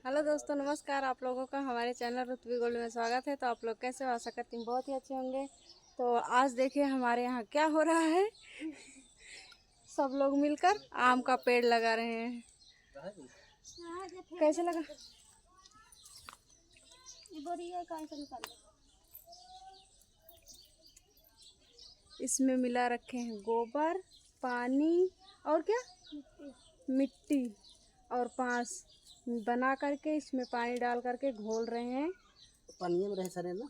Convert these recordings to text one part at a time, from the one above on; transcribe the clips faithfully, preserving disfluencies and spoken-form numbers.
हेलो दोस्तों, नमस्कार। आप लोगों का हमारे चैनल रुतबी गोल्ड में स्वागत है। तो आप लोग कैसे हो? आशा करती हूँ बहुत ही अच्छे होंगे। तो आज देखिए हमारे यहाँ क्या हो रहा है। सब लोग मिलकर आम का पेड़ लगा रहे हैं। कैसे लगा? इसमें मिला रखे हैं गोबर, पानी और क्या? मिट्टी। और पास बना करके इसमें पानी डाल करके घोल रहे हैं। पानी में रहे सारे ना।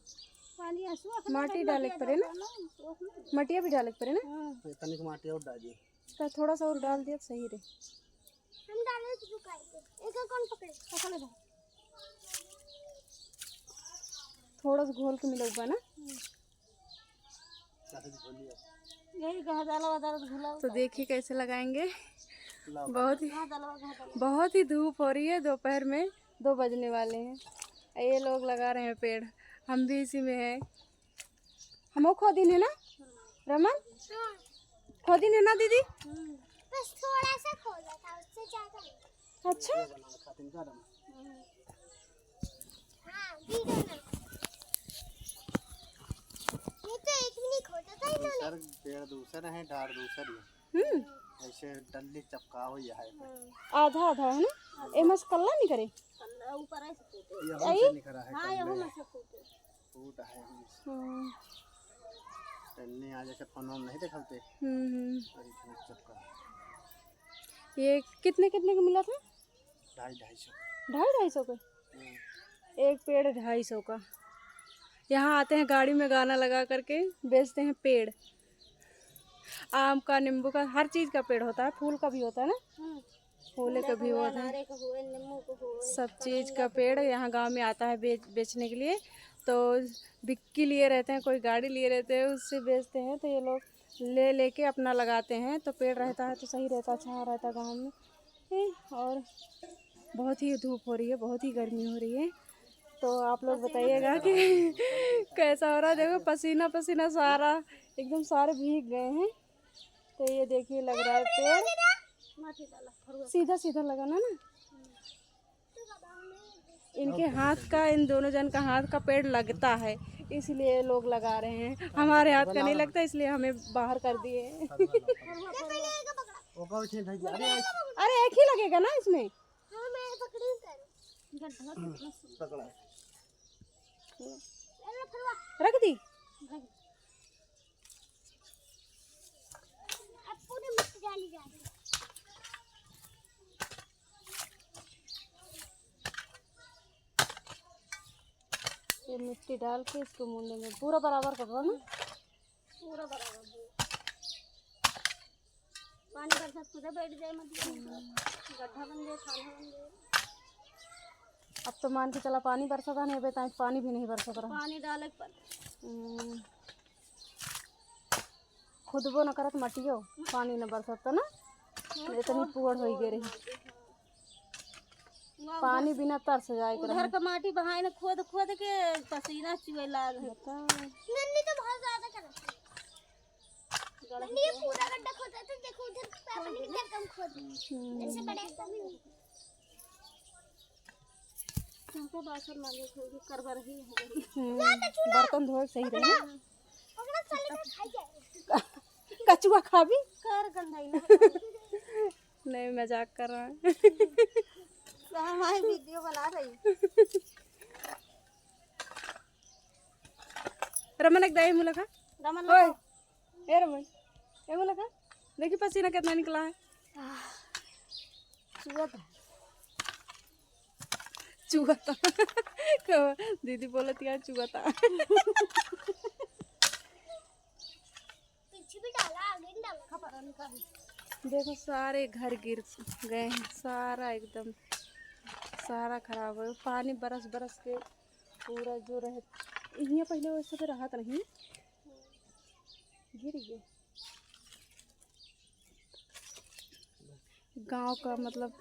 पानी असुआ के माटी डाले के पड़े ना? मटिया भी डाले के पड़े ना? हाँ। तो तनिक माटी और डालिए। तो थोड़ा सा और डाल दिया तो सही रहे। हम डाले तो रुकाई दे। एक कौन पकड़े? पकड़े भाई। थोड़ा सा घोल के मिलौबा ना। हम्म। यही गहदाला वदाला घुलाओ। तो देखिए कैसे लगाएंगे। बहुत ही, बहुत ही धूप हो रही है दोपहर में, दो बजने वाले हैं। ये लोग लगा रहे हैं पेड़, हम भी इसी में हैं। हमहू खोदिन है ना रमन? खोदिन है ना दीदी? हम्म। बस थोड़ा सा खोदा था, उससे ज्यादा नहीं। अच्छा। वीडियो बना खातिर का रमन? हम्म। हाँ, वीडियो बना। ये तो एक भी नहीं खोदा था इन्होंने। दूसर पेड़ दूसर है, डार दूसर है। हम्म। ऐसे डल्ली चपका हुई है। हम्म। आधा आधा है ना? एमा से कल्ला निकरे? कल्ला ऊपर ऐसे फूटे। यहू से निकरा है हाँ, कल्ला। यहू में से फूटे। फूट है। हम्म। तन्ने आ जाके फोन वोन नहीं देखलते। हम्म, हम्म। और इतना चक्कर। ये कितने, कितने का मिला था? ढाई, ढाई सौ। ढाई, ढाई सौ का? हम्म। एक पेड़ ढाई सौ का। यहाँ आते हैं, गाड़ी में गाना लगा करके बेचते हैं पेड़। आम का, नींबू का, हर चीज़ का पेड़ होता है, फूल का भी होता है ना? हम्म। फूले के भी होत है। अनारे के होए, नींबू के होए, सब चीज़ का पेड़ यहाँ गांव में आता है बेच-, बेचने के लिए। तो बिक्की लिए रहते हैं, कोई गाड़ी लिए रहते हैं, उससे बेचते हैं। तो ये लोग ले लेके अपना लगाते हैं। तो पेड़ रहता है तो सही रहता, अच्छा रहता गाँव में। ए, और बहुत ही धूप हो रही है, बहुत ही गर्मी हो रही है। तो आप लोग बताइएगा कि कैसा हो रहा है। देखो पसीना पसीना सारा, एकदम सारे भीग गए हैं। तो ये देखिए, लग रहा है पेड़। सीधा सीधा लगाना ना। इनके हाथ का, इन दोनों जन का हाथ का पेड़ लगता है, इसलिए लोग लगा रहे हैं। हमारे हाथ का नहीं लगता, इसलिए हमें बाहर कर दिए। अरे, एक ही लगेगा ना इसमें। पकड़ा। रख दी। अब पूरी मिट्टी डाली जा रही है। ये मिट्टी डाल के इसको मूंदेंगे, पूरा बराबर कर दो ना। पूरा बराबर हो। पानी बरसात खुदे बैठ जाए, मतलब, गड्ढा बन जाए, खाना बन जाए। अब तो मान के चला, पानी बरसत है, नहीं, अबे ताई पानी भी नहीं बरसत रहा। पानी डाले के पड़े। हम्म। खुदबो न करत मटियो, पानी न बरसत तो ना, हाँ, इतनी तो पुअड़ होई गे रही। वाह, पानी बिना तरस जाए के उधर रहे। का माटी बहाए न खोद खोद के पसीना चुए लाग है। बता। नन्नी तो बहुत ज्यादा करत है। नन्नी ये पूरा गड्ढा खोदा था, देखो उधर पापा ने कितना कम खोद दिया। हम्म। जैसे बड़े कम ही नहीं। हमको बासन मांजे थे, ये करवा रही है। हम्म, बर्तन धोए सही रही ना। पकड़ा, साले का खाई जाए। कचुआ खाबी? कर गंधाई ना। नहीं, मजाक कर रहा है। तो हम आई वीडियो बना रही। रमन एक दाई मुलाका। रमन ओए। ए रमन, ए मुलाका। देखी पसीना कितना निकला है। आह, चुआ था। चुआ था। दीदी बोलत यार चुआ था। पीछे भी डाला, आगे नहीं डाला। देखो सारे घर गिर गए हैं, सारा एकदम सारा खराब हो गया। पानी बरस बरस के पूरा जो रहे, यहाँ पहले वैसे तो रहत नहीं, गिर गए। गांव का मतलब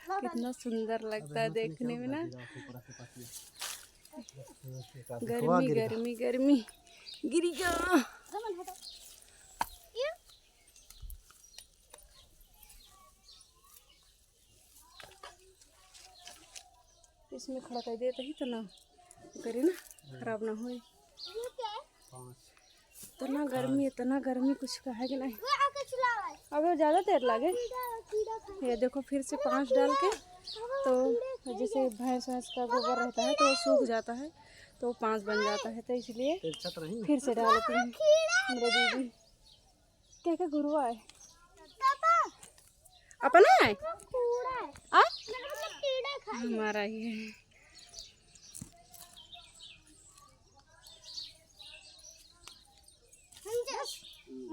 कितना सुंदर लगता है देखने में ना। गर्मी, गर्मी, गर्मी। गिरी गया। इसमें खड़ा कर देते ही तो ना करे ना, खराब ना होए। पाँच। इतना गर्मी, इतना गर्मी, कुछ कहे के नहीं। अबे ज्यादा देर लागे। ये देखो, फिर से पाँच डाल के, तो जैसे भैंस वैंस का गोबर रहता है तो वो सूख जाता है, तो वो पाँच बन जाता है, तो इसलिए फिर से डालती हूँ। मेरे दीदी क्या क्या गुरुआ है? अपना है? आ? हमारा ही है।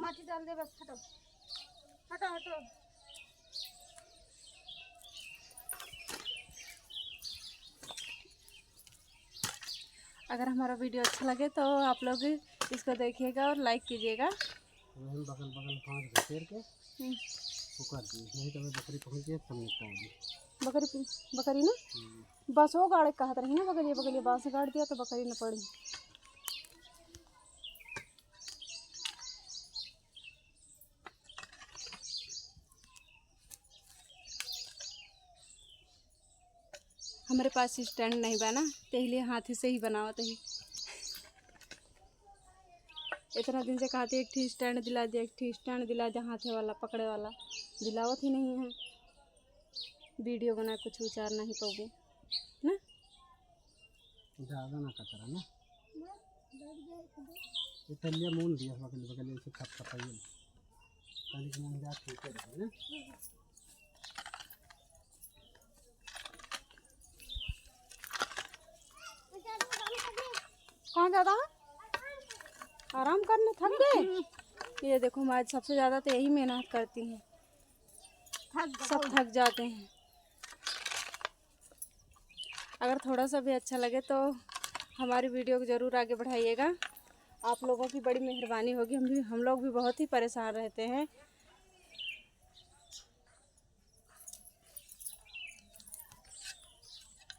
माटी डाल दे बस, हटो, हटो, हटो। अगर हमारा वीडियो अच्छा लगे तो आप लोग इसको देखिएगा और लाइक कीजिएगा। हम बगल बगल पाँच घसेर के हम्म। वो कर दिए, नहीं तो मैं बकरी पकड़ के तब निपटाएगी। बकरी, बकरी ना? हम्म। बस वो गाड़े कहत रही ना, बगलिया बगलिया बांस गाड़ दिया तो बकरी न पड़ी। हमरे पास स्टैंड नहीं बा ना, तो इसलिए हाथे से ही बनावत ही। इतना दिन से कहती, "एक ठी स्टैंड दिला दे, एक ठी स्टैंड दिला दे, हाथे वाला, पकड़े वाला।" दिलावत ही नहीं है। वीडियो बना कुछ उचार नहीं पाऊँगी ना। ज्यादा ना कचरा ना। ये तलिया मोन दिया बगल बगल से खप खपाइए। तनिक मोन जा ठीक है ना। कहाँ ज्यादा है? आराम करने थक गए। ये देखो, मैं आज सबसे ज्यादा तो यही मेहनत करती हैं, सब थक जाते हैं। अगर थोड़ा सा भी अच्छा लगे तो हमारी वीडियो को ज़रूर आगे बढ़ाइएगा। आप लोगों की बड़ी मेहरबानी होगी। हम भी, हम लोग भी बहुत ही परेशान रहते हैं।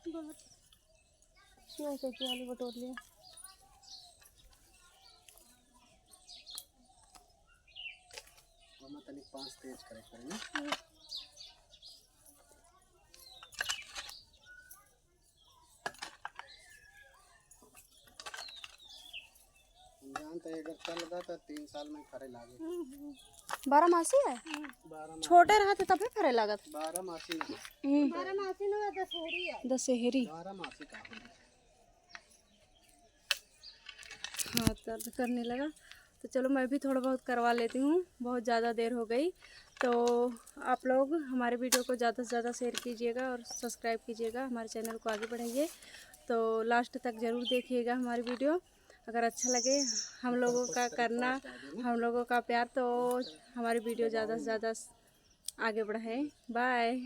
बहुत। नहीं, कैसे आलू बटोर लिया। ओमा तनिक पाँच तेज करे पड़े ना। हम्म। हम जानते हैं, अगर चल गया तो तीन साल में फरे लागे। हम्म, हम्म। बारह मासी है? हम्म। बारह मासी। छोटे रहते तबे फरे लागत। बारह मासी ना। हम्म। बारह मासी ना, दशहरी है। दशहरी। बारह मासी का है। हाँ, दर्द करने लगा। तो चलो, मैं भी थोड़ा बहुत करवा लेती हूँ, बहुत ज़्यादा देर हो गई। तो आप लोग हमारे वीडियो को ज़्यादा से ज़्यादा शेयर कीजिएगा और सब्सक्राइब कीजिएगा, हमारे चैनल को आगे बढ़ाइए। तो लास्ट तक ज़रूर देखिएगा हमारी वीडियो। अगर अच्छा लगे हम लोगों का करना, हम लोगों का प्यार, तो हमारी वीडियो ज़्यादा से ज़्यादा आगे बढ़ाए। बाय।